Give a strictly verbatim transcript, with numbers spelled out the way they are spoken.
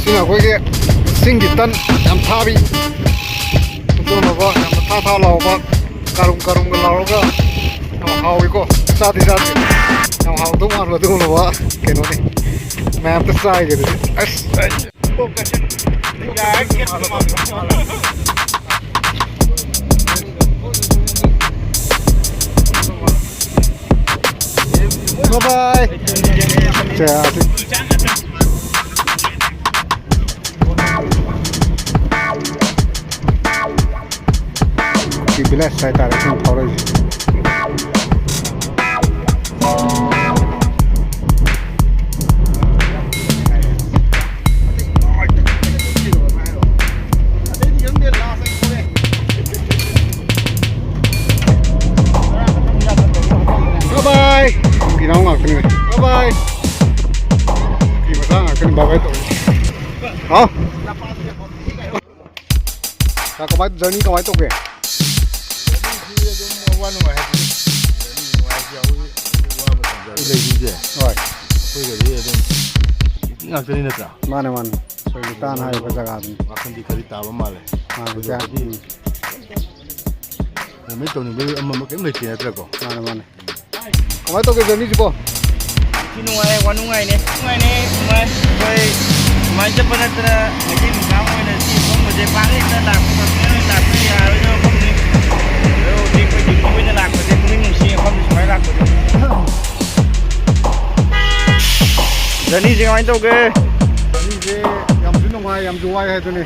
ꯁꯤꯅ ꯑꯩꯈꯣꯏꯒꯤ ꯆꯤꯡꯒꯤ ꯇꯟ, ꯌꯥꯝ ꯊꯥꯕꯤ, ꯑꯗꯨꯒꯨꯝꯂꯕ ꯌꯥꯝꯅ ꯊꯥ ꯊꯥ ꯂꯥꯎꯕ, ꯀꯥꯔꯨꯝ ꯀꯥꯔꯨꯝꯒ ꯂꯥꯎꯔꯒ ꯌꯥꯝ ꯍꯥꯎꯏꯀꯣ꯫ ꯆꯥꯗꯤ ꯆꯥꯗ꯭ꯔꯤ, ꯌꯥꯝ ꯍꯥꯎꯗꯧ ꯃꯥꯟꯕ ꯑꯗꯨꯒꯨꯝꯂꯕ ꯀꯩꯅꯣꯅꯤ꯫ ꯃꯌꯥꯝꯇ ꯆꯥꯏꯒꯦ ꯑꯗꯨꯗꯤ꯫ ꯑꯁ, ꯑꯩ Bye bye. ꯆꯦ, ꯑꯁꯤ ꯀꯨꯀꯤ ꯚꯤꯂꯦꯖ ꯍꯥꯏꯇꯥꯔꯦ ꯑꯩꯈꯣꯏꯅ ꯐꯥꯎꯔꯛꯏꯁꯦ꯫ Bye bye. ꯀꯨꯀꯤ ꯅꯥꯎ ꯉꯥꯛꯇꯅꯤ꯫ Bye bye. ꯀꯨꯀꯤ ꯃꯆꯥ ꯉꯥꯛꯇꯅꯤ꯫ Bye bye ꯇꯧꯔꯤ꯫ ꯍꯥꯎ꯫ ꯁꯥꯔ, ꯀꯃꯥꯏ, ꯖꯔꯅꯤ ꯀꯃꯥꯏ ꯇꯧꯒꯦ? ꯖꯔꯅꯤꯁꯤ ꯑꯗꯨꯝ ꯑꯋꯥ ꯅꯨꯡꯉꯥꯏ ꯍꯥꯏꯗꯨꯅꯤ꯫ ꯖꯔꯅꯤ ꯅꯨꯡꯉꯥꯏꯕꯁꯨ ꯌꯥꯎꯏ, ꯑꯋꯥꯕ ꯇꯥꯡꯖꯕ ꯂꯩꯔꯤꯁꯦ꯫ ꯍꯣꯏ꯫ ꯑꯩꯈꯣꯏꯒꯗꯤ ꯑꯗꯨꯝ ꯅꯨꯄꯤ ꯉꯥꯛꯇꯅꯤ ꯅꯠꯇ꯭ꯔꯥ? ꯃꯥꯅꯦ, ꯃꯥꯅꯦ꯫ ꯁꯣꯏꯕ ꯇꯥꯅ ꯍꯥꯏꯔꯤꯕ ꯖꯒꯥꯗꯨꯅꯤ꯫ ꯋꯥꯈꯜꯗꯤ ꯈꯔꯗꯤ ꯇꯥꯕ ꯃꯥꯜꯂꯦ꯫ ꯃꯥꯅꯦ, ꯊꯣꯏꯗꯣꯛꯄꯗꯤ ꯎꯝ꯫ ꯃꯣꯃꯦꯟ ꯇꯧꯅꯤꯡꯕꯒꯤ ꯑꯃ ꯑꯃ ꯀꯔꯤꯝ ꯂꯩꯇꯦ ꯅꯠꯇ꯭ꯔꯥꯀꯣ? ꯃꯥꯅꯦ, ꯃꯥꯅꯦ꯫ ꯀꯃꯥꯏꯅ ꯇꯧꯒꯦ ꯖꯔꯅꯤꯁꯤꯕꯣ? ꯁꯤ ꯅꯨꯡꯉꯥꯏ, ꯋꯥ ꯅꯨꯡꯉꯥꯏꯅꯦ꯫ ꯅꯨꯡꯉꯥꯏꯅꯦ, ꯅꯨꯡꯉꯥꯏ꯫ ꯑꯩꯈꯣꯏ ꯁꯨꯃꯥꯏꯅ ꯆꯠꯄ ꯅꯠꯇꯅ ꯃꯩꯇꯩ ꯃꯆꯥ ꯑꯃ ꯑꯣꯏꯅ ꯁꯤ ꯃꯐꯝ ꯑꯁꯦ ꯄꯥꯛ ꯍꯦꯛꯇ ꯂꯥꯛꯄ ꯉꯝꯗꯦ, ꯂꯥꯛꯄ ꯌꯥꯔꯣꯏꯗꯕ ꯃꯐꯝꯅꯤ꯫ ꯑꯗꯣ ꯍꯧꯖꯤꯛ ꯑꯩꯈꯣꯏ ꯗ꯭ꯌꯨꯇꯤ ꯑꯣꯏꯅ ꯂꯥꯛꯄꯁꯦ ꯄꯨꯛꯅꯤꯡ ꯅꯨꯡꯁꯤ ꯃꯐꯝꯁꯦ ꯁꯨꯃꯥꯏꯅ ꯂꯥꯛꯄꯁꯦ꯫ ꯖꯔꯅꯤꯁꯦ ꯀꯃꯥꯏꯅ ꯇꯧꯒꯦ? ꯖꯔꯅꯤꯁꯦ ꯌꯥꯝꯁꯨ ꯅꯨꯡꯉꯥꯏ, ꯌꯥꯝꯁꯨ ꯋꯥꯏ ꯍꯥꯏꯗꯨꯅꯤ꯫